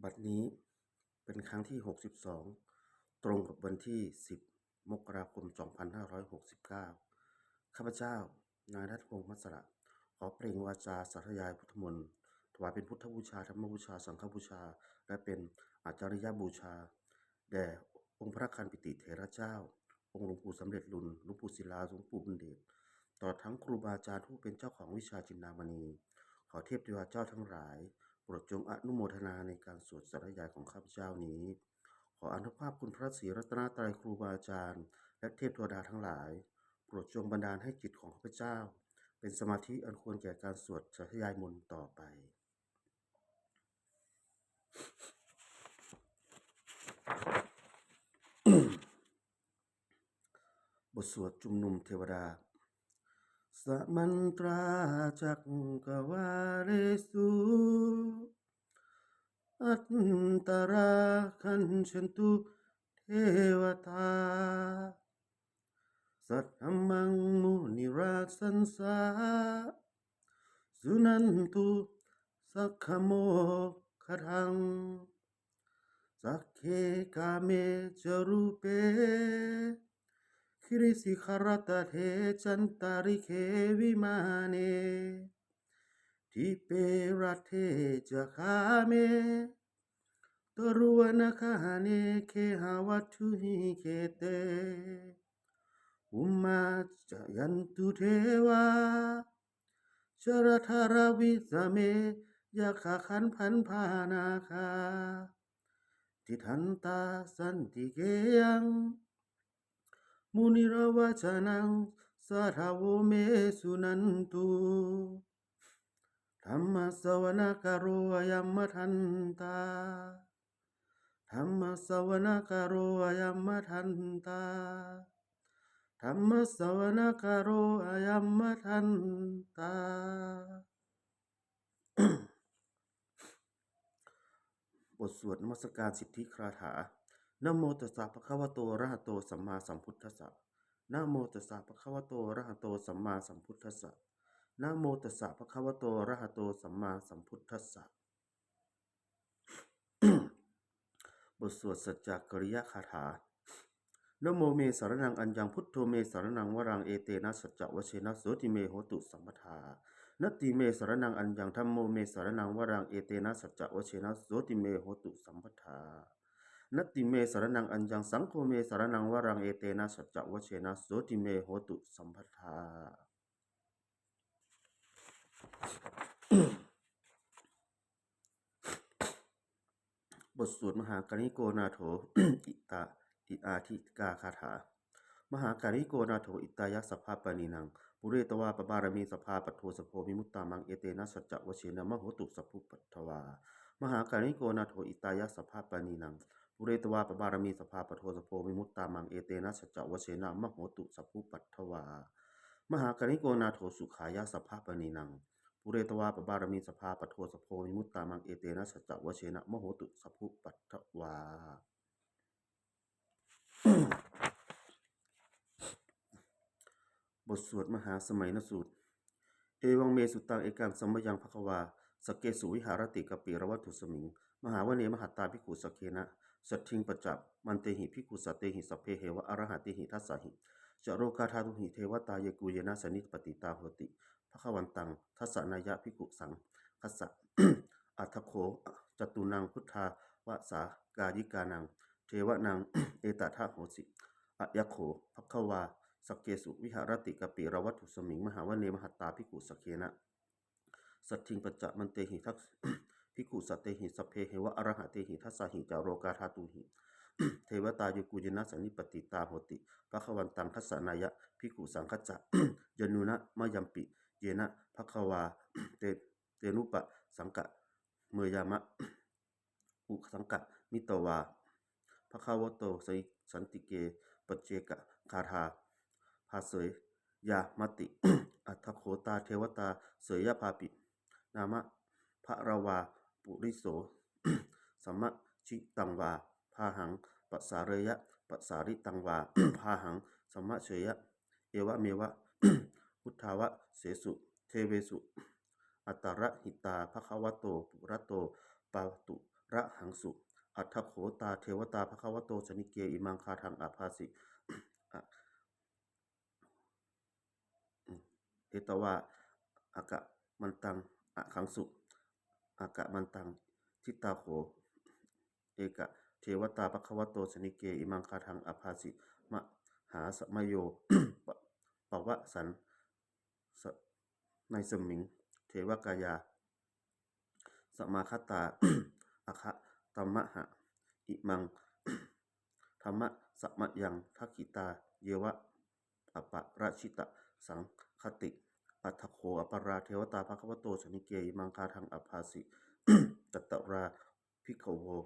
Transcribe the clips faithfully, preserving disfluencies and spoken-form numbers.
บัดนี้เป็นครั้งที่ หกสิบสอง ตรงกับวันที่ สิบ มกราคม สองพันห้าร้อยหกสิบเก้า ข้าพเจ้า นายรัตพงษ์ มัสสระ ขอเปล่งวาจาสาธยายพุทธมนต์ ถวายเป็นพุทธบูชา ธรรมบูชา สังฆบูชา และเป็นอาจาริยบูชา แด่องค์พระคันปิติเถระเจ้า องค์หลวงปู่สำเร็จลุน หลวงปู่ศิลา หลวงปู่บุญเดช ตลอดทั้งครูบาอาจารย์ผู้เป็นเจ้าของวิชาจินดามณี ขอเทพเทวาเจ้าทั้งหลาย โปรดจงอนุโมทนาในการสวดสาธยายของข้าพเจ้านี้ ขออานุภาพคุณพระศรีรัตนตรัย ครูบาอาจารย์ และเทพเทวดาทั้งหลาย โปรดจงบันดาลให้จิตของข้าพเจ้า เป็นสมาธิอันควรแก่การสวดสาธยายมนต์ต่อไป บทสวดชุมนุมเทวดา Samantā cakkavāḷesu atrāgacchantu devatā, saddhammaṃ munirājassa suṇantu saggamokkhadaṃ. Sagge kāme ca rūpe girisikharataṭe cantalikkhe vimāne, dīpe raṭṭhe ca gāme taruvanagahane gehavatthumhi khette, bhummā cāyantu devā jalathalavisame yakkhagandhabbanāgā, tiṭṭhantā santike yaṃ munivaravacanaṃ sādhavo me suṇantu. Dhammassavanakālo ayam bhadantā. Dhammassavanakālo ayam bhadantā. Dhammassavanakālo ayam bhadantā. บทสวดนมัสการสิทธิคาถา Namo tassa bhagavato arahato sammāsambuddhassa. Namo tassa bhagavato arahato sammāsambuddhassa. Namo tassa bhagavato arahato sammāsambuddhassa. บทสวดสัจจกิริยคาถา Dhammo me saraṇaṃ aññaṃ, buddho me saraṇaṃ varaṃ, etena saccavajjena sotthi me hotu sabbadā. Natthi me saraṇaṃ aññaṃ, dhammo me saraṇaṃ varaṃ, etena saccavajjena sotthi me hotu sabbadā. Natthi me saraṇaṃ aññaṃ, saṅgho me saraṇaṃ varaṃ, etena saccavajjena sotthi me hotu sabbadā. บทสวดมหาการณิโกนาโถ อิตา อิอาทิกาคาถา Mahākāriko nātho hitāya sabbapāṇinaṃ, pūretvā pāramī sabbā patto sambodhimuttamaṃ, etena saccavajjena mā hontu sabbupaddavā. Mahākāriko nātho hitāya sabbapāṇinaṃ, pūretvā pāramī sabbā patto sambodhimuttamaṃ, etena saccavajjena mā hontu sabbupaddavā. Mahākāriko nātho sukhāya sabbapāṇinaṃ, pūretvā pāramī sabbā patto sambodhimuttamaṃ, etena saccavajjena mā hontu sabbupaddavā. บทสวดมหาสมัยนสูตร Evaṃ me sutaṃ. Ekaṃ samayaṃ bhagavā sakkesu viharati kapilavatthusmiṃ mahāvane mahatā bhikkhusaṅghena saddhiṃ pañcamattehi bhikkhusatehi sabbeheva arahantehi. Dasahi ca lokadhātūhi devatā yebhuyyena sannipatitā honti bhagavantaṃ dassanāya bhikkhusaṅghassa. Atha kho catunnaṃ buddhāvasakāyikānaṃ devānaṃ etadahosi: Ayaṃ kho bhagavā sakkesu viharati kapilavatthusmiṃ mahāvane mahatā bhikkhusaṅghena saddhiṃ pañcamattehi bhikkhusatehi sabbeheva arahantehi. Dasahi ca lokadhātūhi devatā yebhuyyena sannipatitā honti bhagavantaṃ dassanāya bhikkhusaṅghassa. Yannūna mayampi yena bhagavā te tenupasaṅkameyyāma upasaṅkamitvā bhagavato santike paccekagāthā bhāseyyāmāti. Atha kho tā devatā seyyathāpi nāma balavā puriso sammiñjitaṃ vā bāhaṃ pasāreyya, pasāritaṃ vā bāhaṃ sammiñjeyya, evameva buddhāvasesu devesu antarahitā bhagavato purato pāturahu arahaṃsu. Atha kho tā devatā bhagavato santike imaṃ gāthaṃ abhāsi. A- Etavā ekamantaṃ arahaṃsu. Ekamantaṃ ṭhitā kho ekā devatā bhagavato santike imaṃ gāthaṃ abhāsi. Mahāsamayo pa- pavassanayasmiṃ devakāyā samāgatā āgatamha imaṃ dhammasamayaṃ dakkhitāyeva aparājitasaṅghanti. Atha kho aparā devatā bhagavato santike imaṃ gāthaṃ abhāsi. Tatra bhikkhavo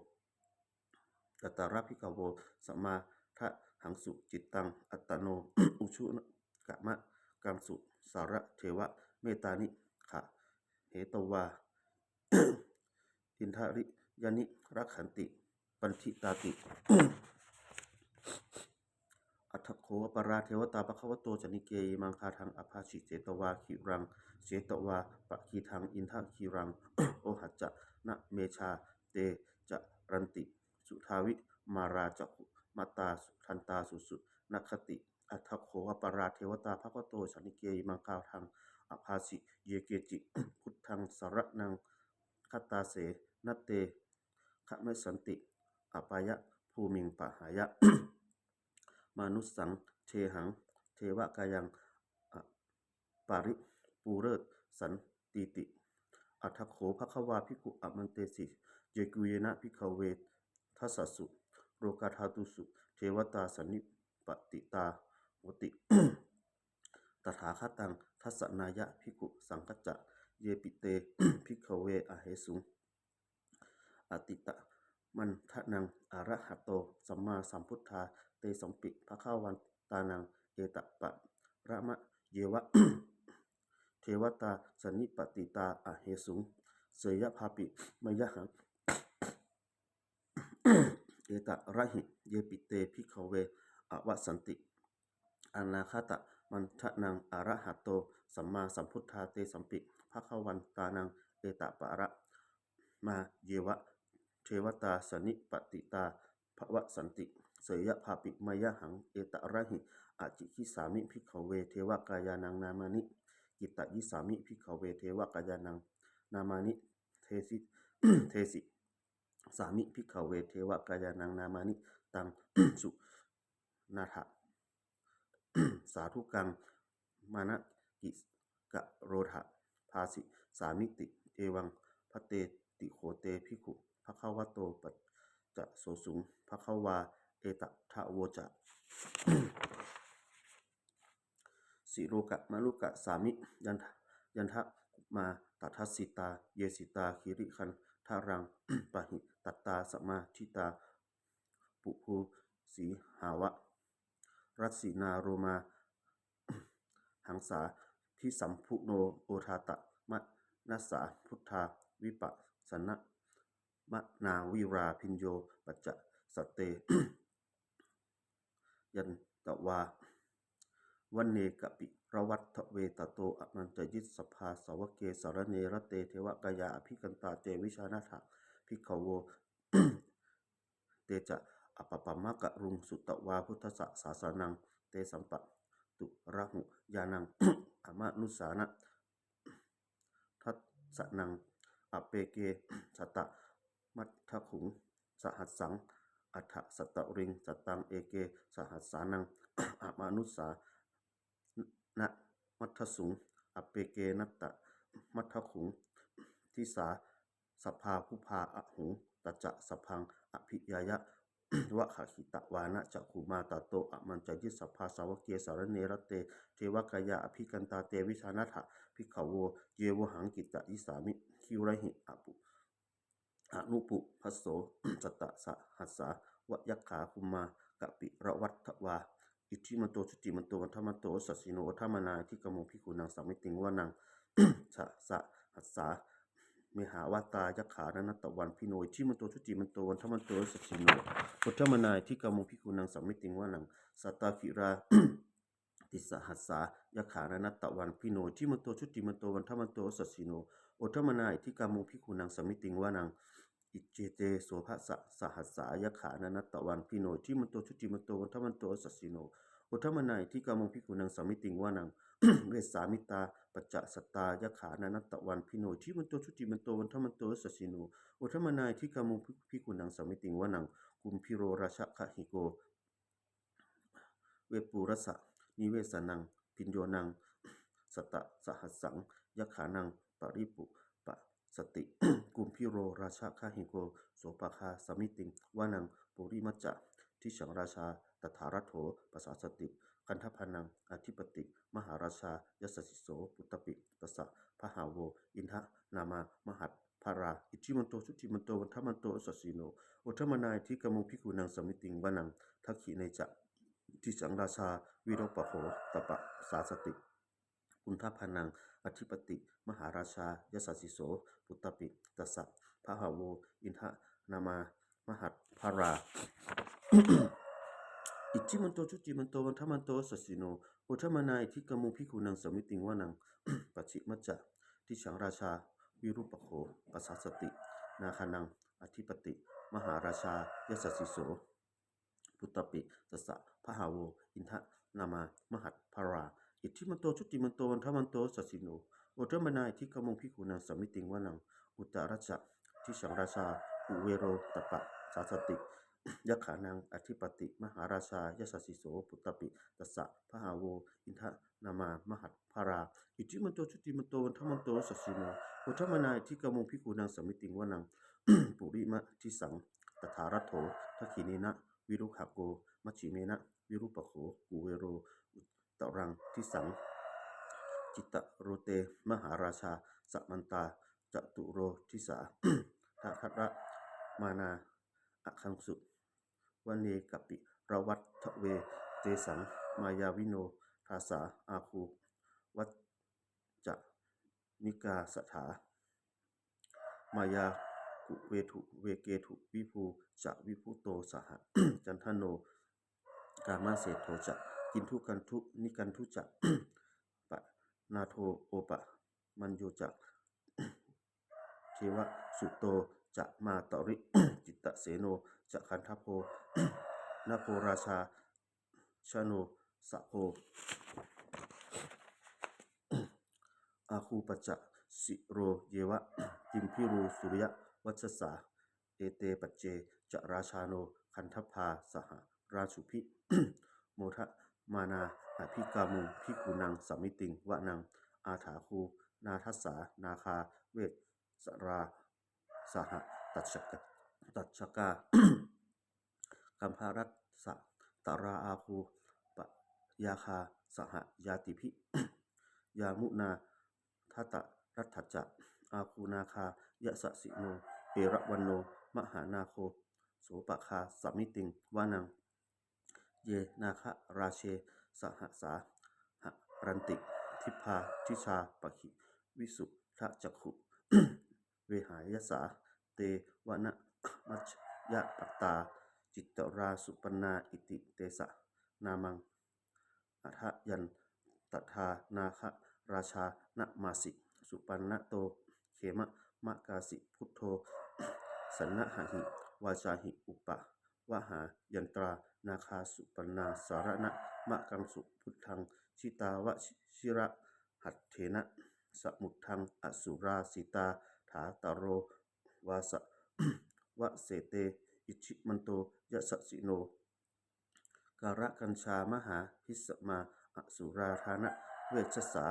tatra bhikkhavo samādahaṃsu cittaṃ attano ujukamakaṃsu sārathīva mettāni gahetvā indriyāni rakkhanti paṇḍitāti. Atha kho aparā devatā bhagavato santike imaṃ gāthaṃ abhāsi. Chetvā khīlaṃ chetvā palighaṃ indakhīlaṃ ohaccamanejā te caranti suddhā vimalā cakkhumatā sudantā susunāgāti. Atha kho aparā devatā bhagavato santike imaṃ gāthaṃ abhāsi. Ye keci buddhaṃ saraṇaṃ gatāse na te gamissanti apāyabhūmiṃ pahāya mānusaṃ dehaṃ devakāyaṃ aparipūressantīti. Atha kho bhagavā bhikkhū āmantesi. Yebhuyyena bhikkhave dasasu lokadhātūsu devatā sannipatitā hoti tathāgataṃ dassanāya bhikkhusaṅghañca. Yepi te bhikkhave ahesuṃ atītamaddhānaṃ arahato sammāsambuddhā, tesampi bhagavantānaṃ etaparamāyeva devatā sannipatitā ahesuṃ, seyyathāpi mayhaṃ etarahi. Yepi te bhikkhave avassanti anāgatamaddhānaṃ arahato sammāsambuddhā, tesampi bhagavantānaṃ etaparamāyeva devatā sannipatitā bhavassanti, seyyathāpi mayhaṃ etarahi. Ācikkhissāmi bhikkhave devakāyānaṃ nāmāni, kittayissāmi bhikkhave devakāyānaṃ nāmāni, desi- desi- sāmi bhikkhave devakāyānaṃ nāmāni. Taṃ suṇātha sādhukaṃ manasikarotha bhāsissāmīti. Evaṃ bhanteti kho te bhikkhū bhagavato paccassosuṃ. Bhagavā etadavoca: Silokamanukassāmi, yattha bhummā tadassitā, ye sitā girigabbharaṃ, pahitattā samāhitā, puthū sīhāva rasinā, lomahaṃsābhisambhuno, odātamanasā suddhā, vippasannamanāvilā, bhiyyo pañcasate ñatvā vane kāpilavatthave, tato āmantayi satthā sāvake sāsane rate. Devakāyā abhikkantā te vijānātha bhikkhavo, te ca ātappamakaruṃ sutvā buddhassa sāsanaṃ. Tesampāturahu ñāṇaṃ amanussāna dassanaṃ, appeke satamaddakkhuṃ sahassaṃ atha sattariṃ, sataṃ eke sahassānaṃ amanussānamaddasuṃ, appekenantamaddakkhuṃ disā sabbā phuṭā ahuṃ. Tañca sabbaṃ abhiññāya vavakkhitvāna cakkhumā, tato āmantayi satthā sāvake sāsane rate. Devakāyā abhikkantā te vijānātha bhikkhavo, ye vohaṃ kittayissāmi girigabbharaṃ, anupubbhaso sattasahassā va yakkhā bhummā kāpilavatthavā, iddhimanto jutimanto vaṇṇavanto yasassino, modamānā abhikkāmuṃ bhikkhūnaṃ samitiṃ vanaṃ. Chasahassā mehāvatā yakkhā nānattavaṇṇino, iddhimanto jutimanto vaṇṇavanto yasassino, modamānā abhikkāmuṃ bhikkhūnaṃ samitiṃ vanaṃ. Sātāgirā tisahassā yakkhā nānattavaṇṇino, iddhimanto jutimanto vaṇṇavanto yasassino, modamānā abhikkāmuṃ bhikkhūnaṃ samitiṃ vanaṃ. Iccete soḷasa sahassā yakkhā nānattavaṇṇino, iddhimanto jutimanto vaṇṇavanto yasassino, modamānā abhikkāmuṃ bhikkhūnaṃ samitiṃ vanaṃ. Vessāmittā pañcasatā yakkhā nānattavaṇṇino, iddhimanto jutimanto vaṇṇavanto yasassino, modamānā abhikkāmuṃ bhikkhūnaṃ samitiṃ vanaṃ. Kumbhīro rājagahiko vepullassa nivesanaṃ, bhiyyo naṃ satasahassaṃ yakkhānaṃ payirupāsati, kumbhīro rājagahiko sopāga samitiṃ vanaṃ. Purimañca disaṃ rājā dhataraṭṭho pasāsati, gandhabbānaṃ ādhipati mahārājā yasassi so. Puttāpi tassa bahavo indanāmā mahabbalā, iddhimanto jutimanto vaṇṇavanto yasassino, modamānā abhikkāmuṃ bhikkhūnaṃ samitiṃ vanaṃ. Dakkhiṇe ca disaṃ rājā virūpakkho taṃ pasāsati, gandhabbānaṃ ādhipati mahārājā yasassi so. Puttāpi tassa bahavo indanāmā mahabbalā, iddhimanto jutimanto vaṇṇavanto yasassino, modamānā abhikkāmuṃ bhikkhūnaṃ samitiṃ vanaṃ. Pacchimañca disaṃ rājā virūpakkho pasāsati, nāgānaṃ ādhipati mahārājā yasassi so. Puttāpi tassa bahavo indanāmā mahabbalā, iddhimanto jutimanto vaṇṇavanto yasassino, modamānā abhikkāmuṃ bhikkhūnaṃ samitiṃ vanaṃ. Uttarañca disaṃ rājā kuvero taṃ pasāsati, yakkhānaṃ ādhipati mahārājā yasassi so. Puttāpi tassa bahavo indanāmā mahabbalā, iddhimanto jutimanto vaṇṇavanto yasassino, modamānā abhikkāmuṃ bhikkhūnaṃ samitiṃ vanaṃ. Purimadisaṃ dhataraṭṭho, dakkhiṇena virūḷhako, pacchimena virūpakkho kuvero uttaraṃ disaṃ. Citrute mahārājā samantā caturo disā, daddallamānā aṭṭhaṃsu vane kāpilavatthave. Tesaṃ māyāvino dāsā āgū vañcanikā saṭhā, māyā kuṭeṇḍu veṭeṇḍu viṭū ca viṭuṭo saha, candano kāmaseṭṭho ca kinnughaṇḍu nighaṇḍu ca, panādo opamañño ca devasūto ca mātali, cittaseno ca gandhabbo naḷorājā janesabho, āgū pañca sīlyeva timbarū suriyavacchasā. Ete pañca ca rājāno gandhabbā saha rājubhi, modamānā abhikkāmuṃ bhikkhūnaṃ samitiṃ vanaṃ. Athāgū nāgasā nāgā vesālā saha tacchakā, tacchakā kambalassatarā, āgū pāyāgā saha ñātibhi, yāmunā dhataraṭṭhā ca āgū nāgā yasassino, erāvaṇo mahānāgo sopāga samitiṃ vanaṃ. Ye nāgarāje sahasā haranti, dibbā dijā pakkhī visuddhacakkhū vehāyasā, te vanamajjhapattā citrā supaṇṇā iti tesa nāmaṃ. Athayaṃ tadā nāgarājānamāsi, supaṇṇato khemamakāsi buddho, saṇhāhi vācāhi upavhayantaṃ. Nāgā supaṇṇā saraṇamakaṃsu buddhaṃ, jitā vajirahatthena samuddaṃ asurā sitā, ṭhātaro vāsavassete iddhimanto yasassino. Kālakañjā mahābhismā asurā dānaveghasā,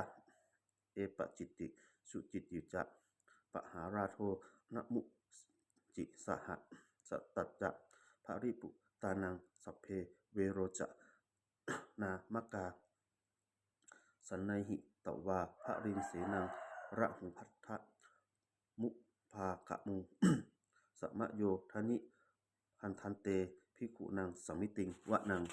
vepacitti sucitti ca pahārādo namucī saha. Satañca baliputtānaṃ sabbe verocanāmakā, sannayhitvā baliṃ senaṃ rāhubhaddamupāgamuṃ. Samayodāni bhaddante bhikkhūnaṃ samitiṃ vanaṃ.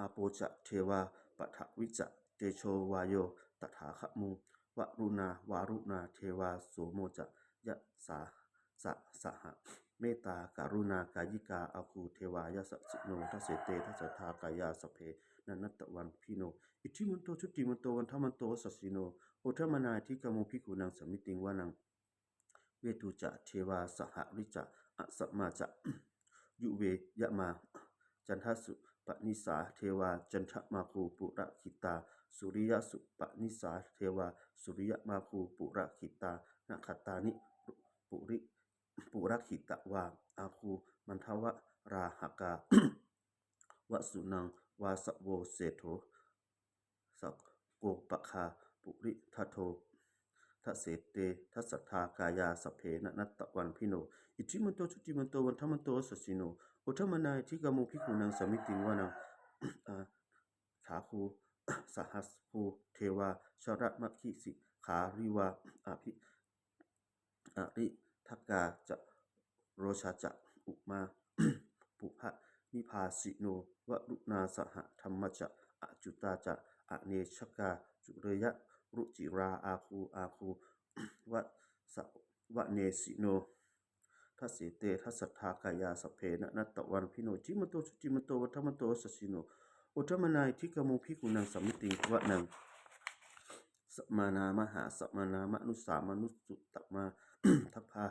Āpo ca devā paṭhavī ca tejo vāyo tadāgamuṃ, varuṇā vāruṇā devā somo ca yasasā saha. Mettākaruṇākāyikā āgū devā yasassino, dasete dasadhā kāyā sabbe nānattavaṇṇino, iddhimanto jutimanto vaṇṇavanto yasassino, modamānā abhikkāmuṃ bhikkhūnaṃ samitiṃ vanaṃ. veṭū ca devā sahalī ca asamā ca. Yuveyamā candassūpanisā devā candamāgū purakkhitā. Suriyassūpanisā devā suriyamāgū purakkhitā. Nakkhattāni puri purakkhitvā āgū mandavalāhakā. Vasūnaṃ vāsavo seṭṭho sakkopāga purindado. Dasete dasadhā kāyā sabbe nānattavaṇṇino. Iddhimanto jutimanto vaṇṇavanto yasassino. Modamānā abhikkāmuṃ bhikkhūnaṃ samitiṃ vanaṃ. Athāgū sahassā devā jalamaggisikhāriva. Abhi ariṭṭhakā ca rojā ca ummāpupphanibhāsino. Varuṇā sahadhammā ca accutā ca anejakā. Sūleyyarucirā āgū āgū vāsavanesino. Dasete dasadhā kāyā sabbe nānattavaṇṇino. Iddhimanto jutimanto vaṇṇavanto yasassino. Modamānā abhikkāmuṃ bhikkhūnaṃ samitiṃ vanaṃ. Samānā mahāsamānā mānusā mānusuttamā. Tappā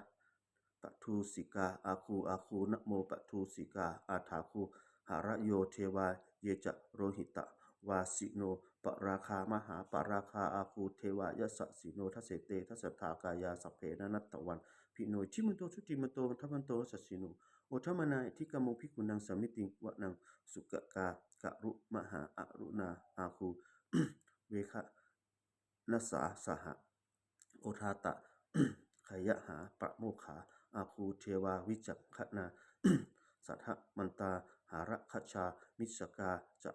paṭhūsikā āgū āgū namo paṭhūsikā. Athāgū harayo devā ye ca lohitavāsino. Pāragā mahāpāragā āgū devā yasassino. Dasete dasadhā kāyā sabbe nānattavaṇṇino. Iddhimanto jutimanto vaṇṇavanto yasassino. Modamānā abhikkāmuṃ bhikkhūnaṃ samitiṃ vanaṃ. Sukkā karumhā aruṇā āgū veghanasā saha. Odātagayhā pāmokkhā āgū devā vicakkhaṇā. Sadāmattā hāragajā missakā ca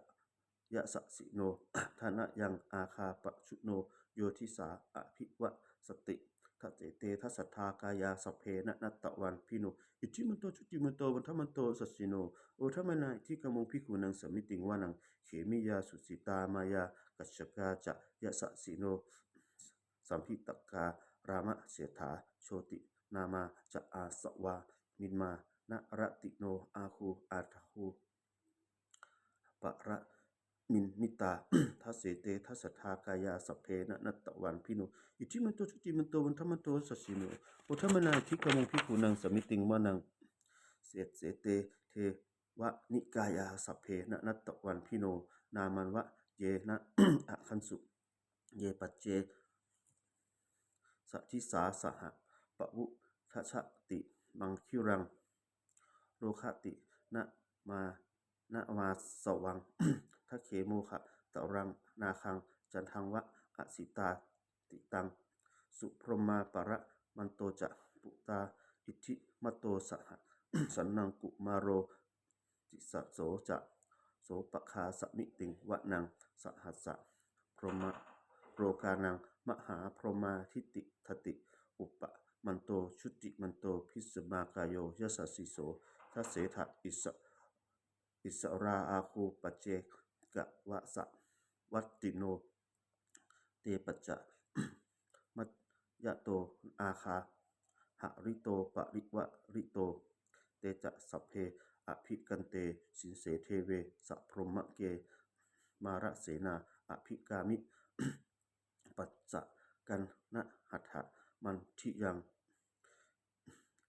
yasassino. Thanayaṃ āgā pajjunno yo disā abhivassati. Dasete dasadhā kāyā sabbe nānattavaṇṇino. Iddhimanto jutimanto vaṇṇavanto yasassino. Modamānā abhikkāmuṃ bhikkhūnaṃ samitiṃ vanaṃ. Khemiyā tusitā māyā kaṭṭhakā ca yasassino. Lambitakā lāmaseṭṭhā jotināmā ca āsavā. Nimmānaratino āgū athāgū paranimmitā. Dasete dasadhā kāyā sabbe nānattavaṇṇino. Iddhimanto jutimanto vaṇṇavanto yasassino. Modamānā abhikkāmuṃ bhikkhūnaṃ samitiṃ vanaṃ. Dasete devanikāyā sabbe nānattavaṇṇino. Nāmanvayena āgañchuṃ ye paccekasadisā saha. Pavutthajātimakkhīlaṃ lokavidū navāsavaṃ. Dakkhemoghataraṃ nāgaṃ candaṃva asitātitaṃ. Subrahmā paramatto ca puttā iddhimato saha. Sanaṅkumāro tisso ca sopāga samitiṃ vanaṃ. Sahassaṃ brahmalokānaṃ mahābrahmābhitiṭṭhati. Opamañño jutimanto bhismākāyo yasassi so. Dasettha issa issarā āgū paccekavasavattino. Te pañcamatto āgā hārito parivārito. Te ca sabbe abhikkante sinde deve sabrahmake. Mārasenā abhikkāmi passa kaṇhassa mandiyaṃ.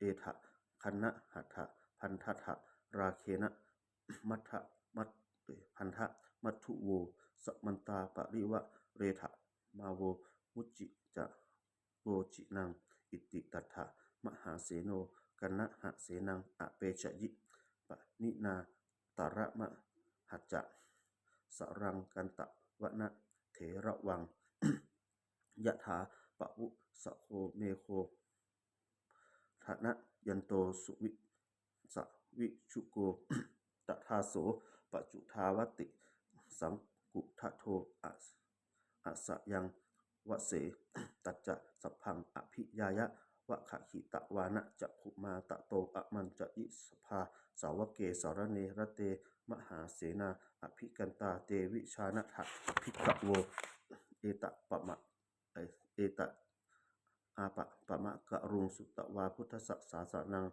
Etha kaṇhattha bandhatha rāgena bandha bandhamatthu vo. Samantā parivāretha mā vo muñcittha koci naṃ. Iti tattha mahāseno kaṇhasenaṃ apesayi. Pāṇinā talamāhacca saraṃ katvāna bheravaṃ. Yathā pāvussako megho thanayanto savi savissuddho. Tadā so paccudāvatti saṅkuddho as asayaṃvase. Tañca sabbaṃ abhiññāya vavakkhitvāna cakkhumā tato āmantayi satthā sāvake sāsane rate. Mahāsenā abhikkantā te vijānātha bhikkhavo. Eta pama eta ātappamakaruṃ sutvā buddhassa sāsanaṃ.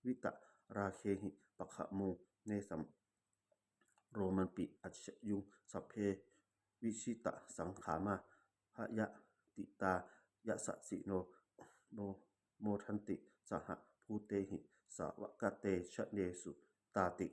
Vītarāgehi pakkhamuṃ nesaṃ lomampi iñjayuṃ. Sabbe vijitasaṅgāmā bhayātītā yasassino. No modanti saha bhūtehi sāvakā te janesutāti.